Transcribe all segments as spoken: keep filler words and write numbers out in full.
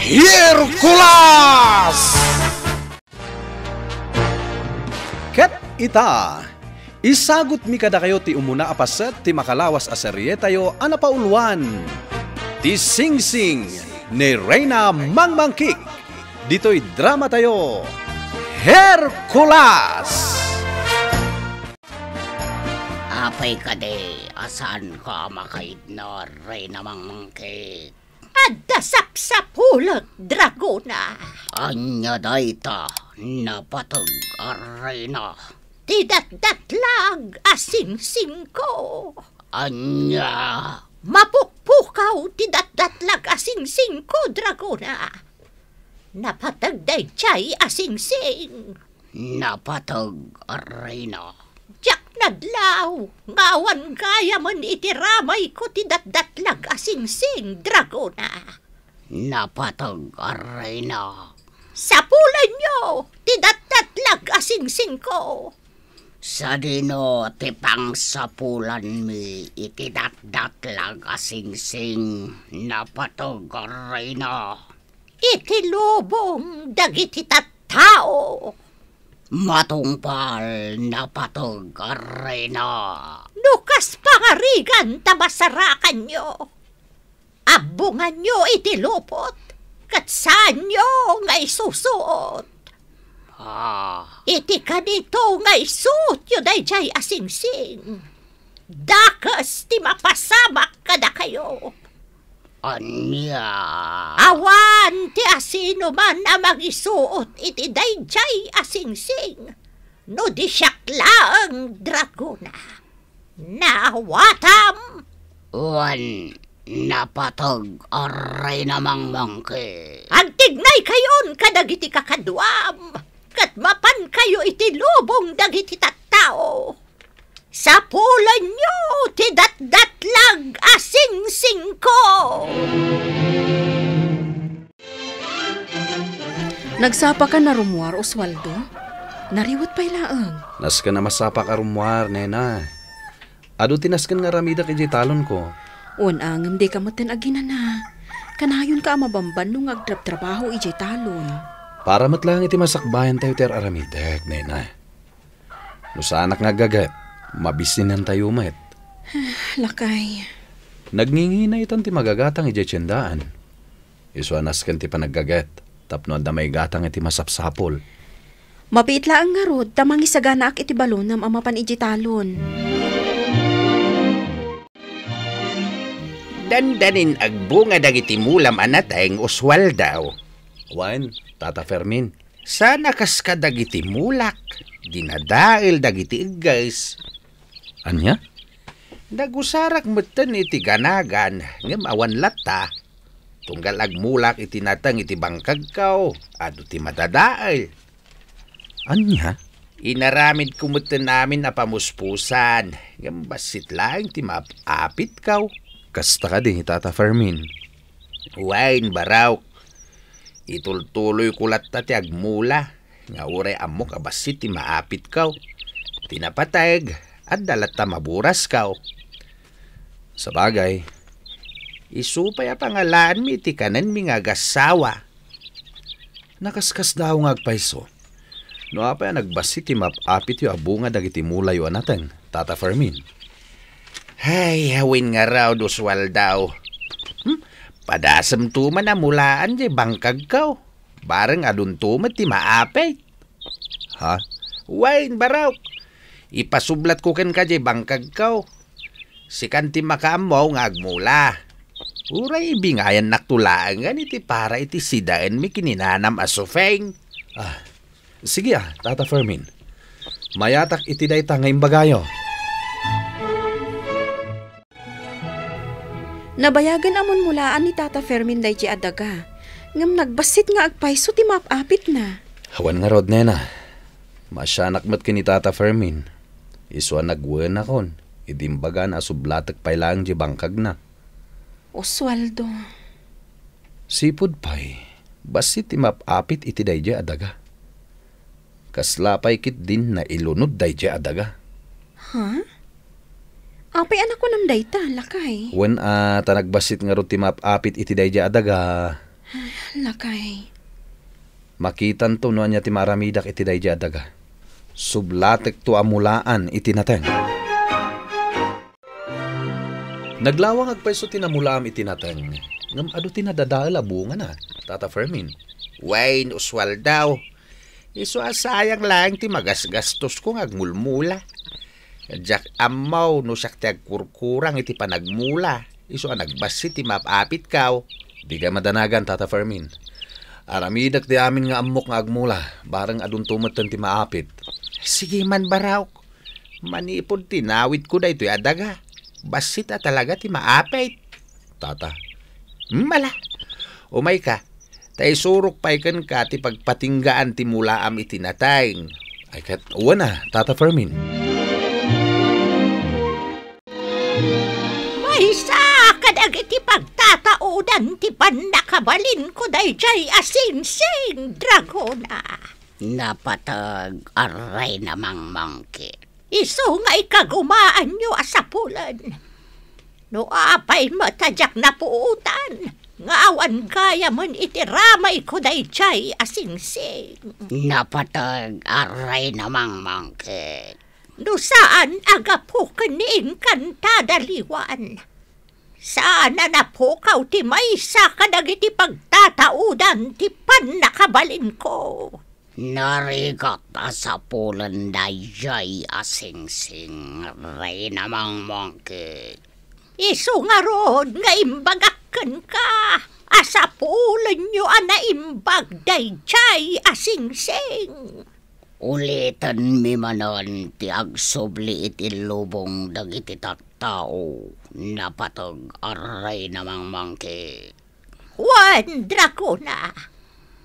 Hercules! Ket ita, isagutmi kadakayo ti umuna a paset ti makalawas a serietayo a napauluan, Ti Singsing ni Reyna Mangmangkik, ditoy dramatayo, Hercules! Apay kadi a saanka a makaidna, Reyna Mangmangkik? Adda sapsapulek, Dragona. Ania dayta, napateg a Reyna? Ti datdatlag a singsingko. Ania? Mapukpukaw ti datdatlag a singsingko, Dragona. Napateg daydiay a singsing. Napateg a Reyna. Diak nadlaw nga awan gayamen iti ramayko ti datdatlag a singsing, Dragona. Napateg a Reyna. Sapulenyo ti datdatlag a singsingko. Sadino ti pangsapulanmi iti datdatlag a singsing, napateg a Reyna? Iti lubong dagiti tattao. Matungpal, napateg a Reyna. No kas pangarigan ta masarakanyo, abbonganyo iti lupot, ket saanyo nga isusuot. Ah. Iti kanito nga isuotyo daydiay a singsing, dakes ti mapasamak kadakayo. Ania? Awan ti asinoman a mangisuot iti daydiay a singsing no di siak laeng, Dragona. Naawatam? Wen, napateg a Reyna Mangmangkik. Agtignaykayon kadagiti kakaduam, ket mapankayo iti lubong dagiti tattao. Sapulenyo ti datdatlag a singsingko. Nagsapaka a rummuar, Oswaldo? Nariwet pay laeng. Nasken a masapak a rummuar, nena. Adu ti nasken nga aramidek idiay talonko. Wen a, ngem dika metten aginana. Kanayonka a mabambanno nga agtrabtrabaho idiay talon. Para met laeng iti masakbayantayo ti ar-aramidek, nena. No saanak nga aggaget, mabisinantayo met. Lakay. Nagngingina itan ti magagatang idiay tiendaan. Isu a nasken ti panaggaget tapno adda maigatang iti masapsapul. Mabiit laeng ngarud ta mangisaganaak iti balonam a mapan idiay talon. Dandanin agbunga dagiti mulam a nateng, Oswaldo. Wen, Tata Fermin. Saan a kas kadagiti mulak, dinadael dagiti egges. Ania? Nagusarak metten iti ganagan, ngem awan latta. Tunggal agmulak iti nateng iti bangkagko, adu ti madadael. Ania? Inaramidko metten amin a pamuspusan, ngem bassit laeng ti maap-apitko. Kasta kadi, Tata Fermin? Wen, barok. Itultuloyko latta ti agmula, nga uray ammok a bassit ti maapitko. Ti napateg, adda latta maburasko. Sabagay, isu pay a pangalaanmi iti kanenmi nga agassawa. Nakaskasdaaw nga agpayso. No apay a nagbassit ti maap-apityo a bunga dagiti mulayo a nateng, Tata Fermin? Hay, awan ngarud, Oswaldo. Hmm? Padasemto man a mulaan diay bangkagko. Bareng adunto met ti maapit. Ha? Wen, barok. Ipasublatko kenka diay bangkagko. Sikan ti makaammo nga agmula. Uray ibingayannakto laengen iti para iti sidaenmi ken ni nanam a Sufeng. Ah, sige a, Tata Fermin. Mayatak iti dayta nga imbagayo. Nabayagen a munmulaan ni Tata Fermin daydiay a daga, ngem nagbassit nga agpayso ti maap-apitna. Awan ngarud, nena. Maasianak met ken ni Tata Fermin. Isu a nagwenakon idi imbagana a sublatek pay laeng diay bangkagna. Oswaldo. Sipud pay, bassit ti maap-apit iti daydiay a daga. Kasla pay ketdin nailunod daydiay a daga. Ha? Apay a nakunam dayta, lakay? Wen a, ta nagbassit ngarud ti maap-apit iti daydiay a daga. Lakay. Makitanto no ania ti maaramidak iti daydiay a daga. Sublatekto a mulaan iti nateng. Naglawang agpayso ti namulaam iti nateng, ngem adu ti nadadael a bungana, Tata Fermin. Wen, Oswaldo, isu a sayang laeng ti magasgastosko nga agmulmula. Diak ammo no siak ti agkurkurang iti panagmula, isu a nagbassit ti maap-apitko. Dika madanagan, Tata Fermin. Aramidek ti amin nga ammok nga agmula, bareng adunto metten ti maapit. Sige man, Barok. Manipud tinawidko daytoy a daga, bassit a talaga ti maapit. Tata. Hmm, ala. Umayka. Ta isurok pay kenka ti pagpatinggaan ti mulaam iti nateng. Ay ket, wen a, Tata Fermin. Maysa kadagiti pagtataudan ti pannakabalinko daydiay a singsing, Dragona. Napateg a Reyna Mangmangkit. Isu nga ikagumaanyo a sapulen. No apay met a diak napuotan nga awan gayamen iti ramayko daydiay a singsing. Napateg a Reyna Mangmangkit. No saan a gapu ken ni Encantada Liwan, saan a napukaw ti maysa kadagiti pagtataudan ti pannakabalinko. Narigat a sapulen daydiay a singsing, Reyna Mangmangkit. Isu ngarud nga imbagak kenka a sapulenyo a naimbag daydiay a singsing. Ulitenmi manen ti agsubli iti lubong dagiti tattao, napateg a Reyna Mangmangkit. Wen, Dragona,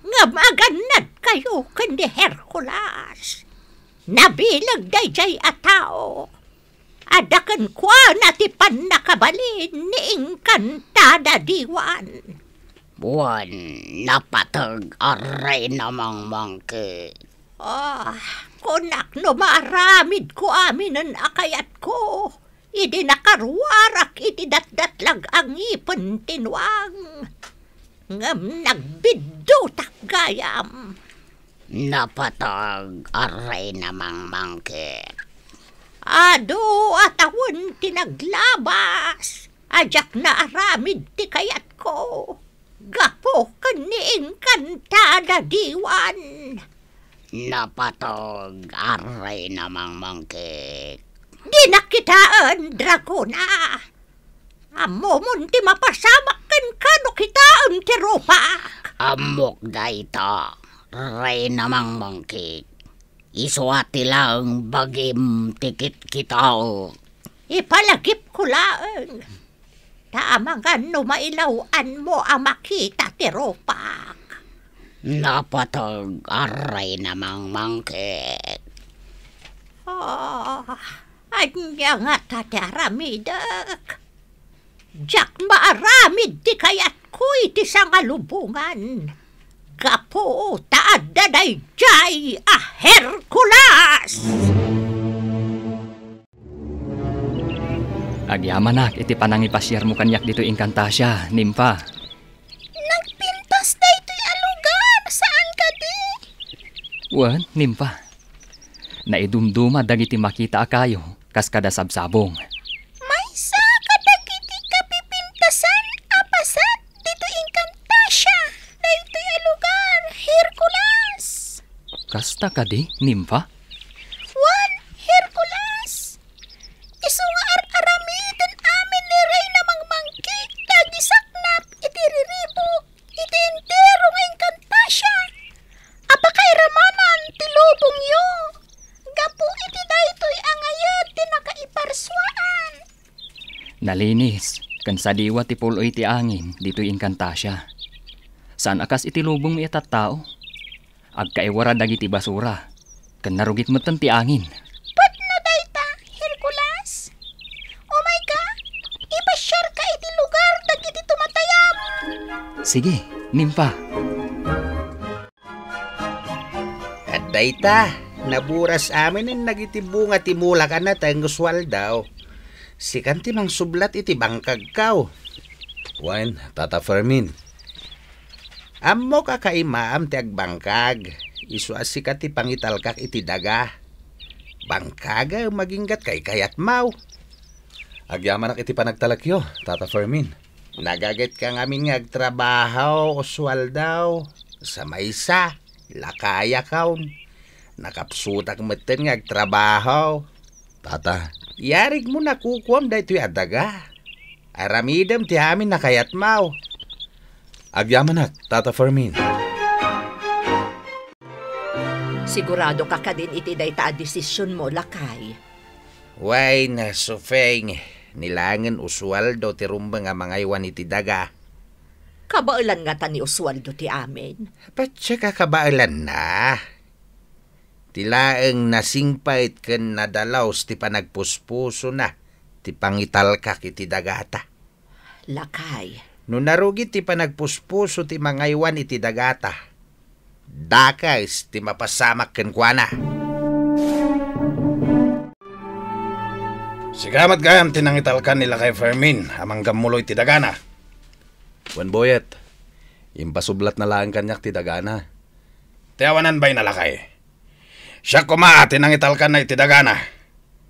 ngem agannadkayo ken ni Hercules. Nabileg daydiay a tao. Adda kenkuana ti pannakabalin ni Encantada Diwan. Wen, napateg a Reyna Mangmangkit. Ah, kunak no maaramidko aminen a kayatko idi nakaruarak iti datdatlag a ngipen ti nuang. Ngem nagbiddutak gayam. Napateg a Reyna Mangmangkit. Adu a tawen ti naglabas a diak naaramid ti kayatko gapu ken ni Encantada Diwan. Napateg a Reyna Mangmangkit. Dinak kitaen, Dragona. Ammomon ti mapasamak kenka no kitaem ti rupak. Ammok dayta, Reyna Mangmangkit. Isu a ti laeng bagim ti kitkitaek. Ipalagipko laeng. Ta amangan no mailaw-anmo a makita ti rupak. Napateg a Reyna Mangmangkit. Ah, ania ngata ti aramidek? Diak maaramid ti kayatko iti sangalubongan. Gapu ta adda daydiay a Hercules! Agyamanak iti panangipasiarmo kaniak ditoy Encantasia, Nimfa. Nagpintas daytoy a lugar, saan kadi? Wen, Nimfa. Naidumduma dagiti makita a kayo kas kada sabsabong. Maysa kadagiti kapipintasan a paset ditoy Encantasia, daytoy a lugar, Hercules. Kasta kadi, Nimfa? Wen, Hercules. Isu nga ar-aramiden amin ni Reyna Mangmangkit dagiti saknap iti riribuk iti entero nga Encantasia a pakairamanan ti lubongyo gapu iti daytoy a ngayet ti nakaiparsuaan. Nalinis ken sadiwa ti pul-oy ti angin ditoy Encantasia. Saan a kas iti lubongmi a tattao. Agkaiwara dagiti basura, ken narugit metten ti angin. Pudno dayta, Hercules. Umayka, ipasiarka iti lugar dagiti tumatayam. Sige, Nimfa. Adda ita, naburas aminen dagiti bunga ti mulak a nateng, Oswaldo. Sikan ti mangsublat iti bangkagko. Wen, Tata Fermin. Ammok a kaimaam ti agbangkag, isu a sika ti pangitalkak iti daga. Bangkagem aginggat kaykayatmo. Agyamanak iti panagtalekyo, Tata Fermin. Nagagetka ngamin nga agtrabaho, Oswaldo. Sa maysa, lakayakon. Nakapsutak metten nga agtrabaho. Tata. Yarigmo nakukuam daytoy a daga. Aramidem ti amin a kayatmo. Agyamanak, Tata Fermin. Siguradoka kadin iti dayta a desisionmo, lakay? Wen, Sufeng, ni laengen Oswaldo ti rumbeng a mangaywan iti daga. Kabaelan ngata ni Oswaldo ti amin? Patse ka kabaelanna. Ti laeng nasingpet ken nadalus ti panagpuspusona ti pangitalkak iti dagata. Lakay. No narugit ti panagpuspuso ti mangaywan iti dagata, dakes ti mapasamak kenkuana. Sika met gayam ti nangitalkan ni Lakay Fermin a manggammulo iti dagana. Wen, Boyet, impasublatna laeng kaniak ti dagana. Ti awanan bay na, lakay. Siak koma ti nangitalkanna iti dagana.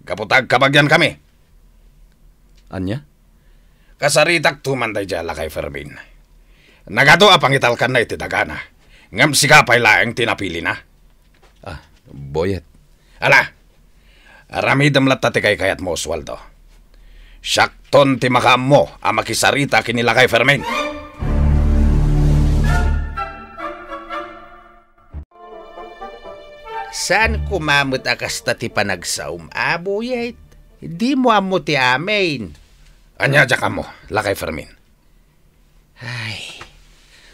Gapu ta agkabagiankami. Ania? Kasaritakto man daydiay a Lakay Fermin. Nagadu a pangitalkanna iti dagana. Ngem sika pay laeng ti napilina. Ah, Boyet. Ala, aramidem latta ti kaykayatmo, Oswaldo. Siakton ti makaammo a makisarita ken ni Lakay Fermin. Saan koma met a kasta ti panagsaom, a, Boyet? Dimo ammo ti amin. Ania diak ammo, Lakay Fermin? Ay.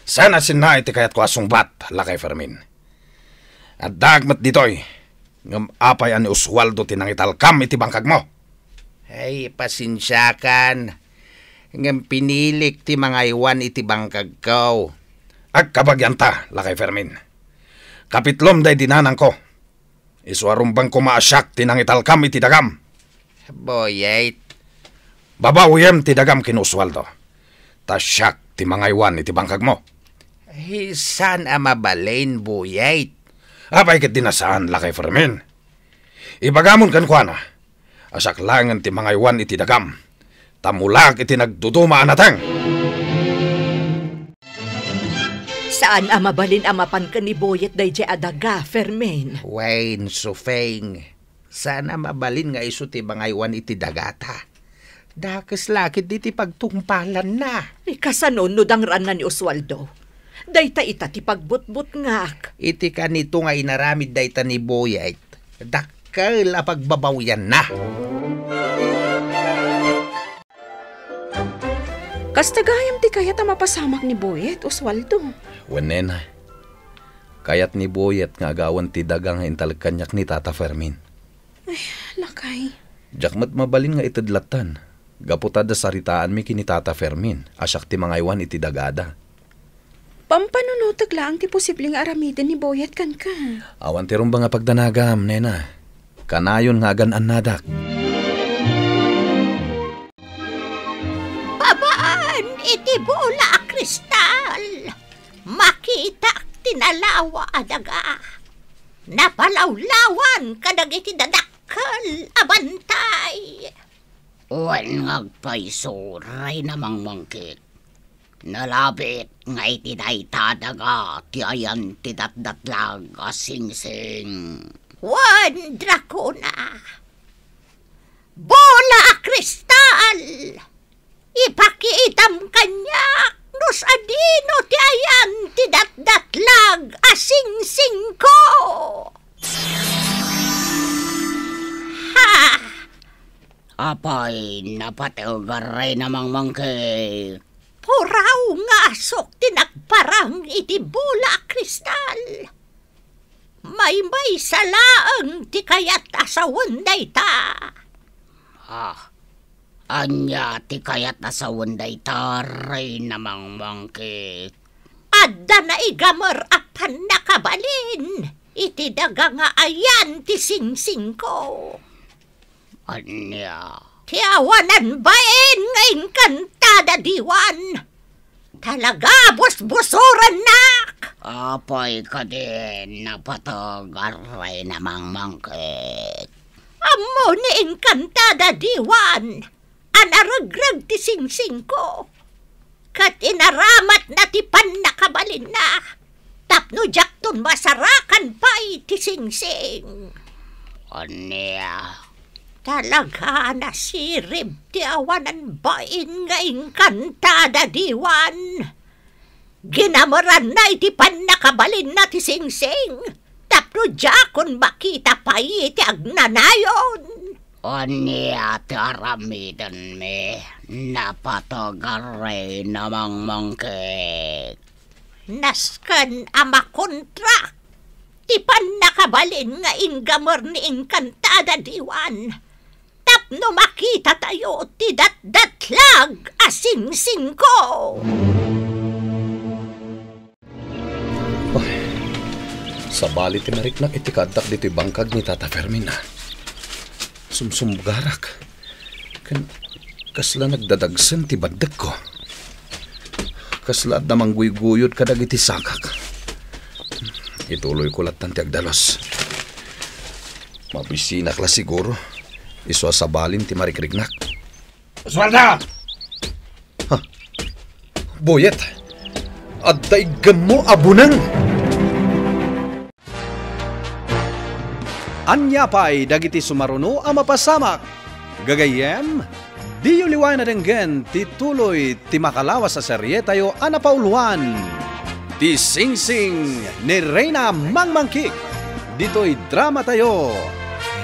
Saan a sinnaay ti kayatko a sungbat, Lakay Fermin. Addaak met ditoy, ngem apay a ni Oswaldo ti nangitalkam iti bangkagmo? Ay, pasensiakan, ngem pinilik ti mangaywan iti bangkagko. Agkabagianta, Lakay Fermin. Kapitlom daydi nanangko. Isu a rumbeng koma a siak ti nangitalkam iti dagam. Boyet. Babawiem ti dagam ken Oswaldo. Ta siak ti mangaywan iti bangkagmo. Ay, saan a mabalin, Boyet. Apay ket di na saan, Lakay Fermin. Ibagamon kenkuana a siak laengen ti mangaywan iti dagam, ta mulak iti nagduduma a nateng. Saan a mabalin a mapan ken ni Boyet daydiay a daga, Fermin. Wen, Sufeng, saan a mabalin nga isu ti mangaywan iti dagata. Dakes la ketdi ti pagtungpalanna. Kasano no dangraanna ni Oswaldo dayta ita ti pagbutbutngak? Iti kanito nga inaramid dayta ni Boyet, dakkel a pagbabawianna. Kasta gayam ti kayat a mapasamak ni Boyet, Oswaldo. Wen, nena. Kayat ni Boyet nga agawan ti daga nga intalek kaniak ni Tata Fermin. Ay, lakay. Diak met mabalin nga ited lattan, gapu ta adda saritaanmi ken ni Tata Fermin a siak ti mangaywan iti dagada. Pampanunotek laeng ti posible nga aramiden ni Boyet kenka. Awan ti rumbeng a pagdanagam, nena. Kanayon nga agan-annadak. Babaen iti bola a kristal, makitak ti nalawa a daga. Napalawlawan kadagiti dadakkel a bantay. Wen nga agpayso, Reyna Mangmangkit. Nalabit nga iti dayta a daga ti ayan ti datdatlag a singsing. Wen, Drakona. Bola a kristal! Ipakitam kaniak no sadino ti ayan ti datdatlag a singsingko! Ha! Apay, napateg a Reyna Mangmangkit? Puraw nga asuk ti nagparang iti bola a kristal. Maymaysa laeng ti kayat a sawen dayta. Ah, ania ti kayat a sawen dayta, Reyna Mangmangkit? Adda naigamer a pannakabalin iti daga nga ayan ti singsingko. Ania? Ti awanan bain nga inkantada diwan. Talaga, busbusurenna! Apay kadin napateg a reyna mangmangkit? Ammo ni Encantada Diwan a naregreg ti singsingko, ket inaramatna ti pannakabalinna tapno diakton masarakan pay ti singsing. Ania? Talaga a nasirib ti awanan bain nga Encantada Diwan. Ginameranna iti pannakabalinna ti singsing tapno diakon makita pay iti agnanayon. Ania ti aramidenmi, napateg a reyna mangmangkit? Nasken a makontrak ti pannakabalin nga inggamer ni Encantada Diwan tapno makitatayo ti datdatlag a singsingko. Ay, sabali ti nariknak iti kaaddak ditoy bangkag ni Tata Fermin, a. Sumsumgarak. Ken kasla nagdadagsen ti baddekko. Kasla adda mangguyguyod kadagiti sakak. Ituloyko lattan ti agdalus. Mabisinak la siguro. Isu a sabalin ti marikriknak. Oswaldo! Ha? Boyet, adda iggemmo a buneng! Ania pay dagiti sumaruno a mapasamak? Gagayyem, diyo liwayan a denggen ti tuloy ti makalawas a serietayo a napauluan, Ti Singsing ni Reyna Mangmangkik, ditoy dramatayo,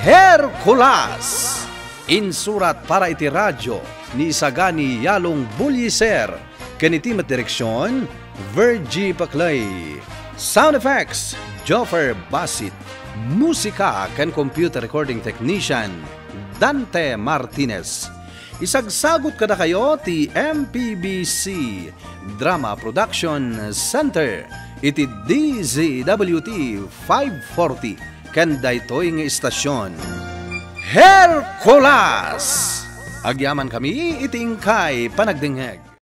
Hercules. Insurat para iti radio ni Isagani Yalong Buliser, ken iti met direksion, Virgie Paclay. Sound effects, Joffer Basit. Musika ken computer recording technician, Dante Martinez. Isagsagut kadakayo ti M P B C Drama Production Center iti D Z W T five forty ken daytoy nga istasion, Hercules! Agyamankami iti inkay panagdengngeg.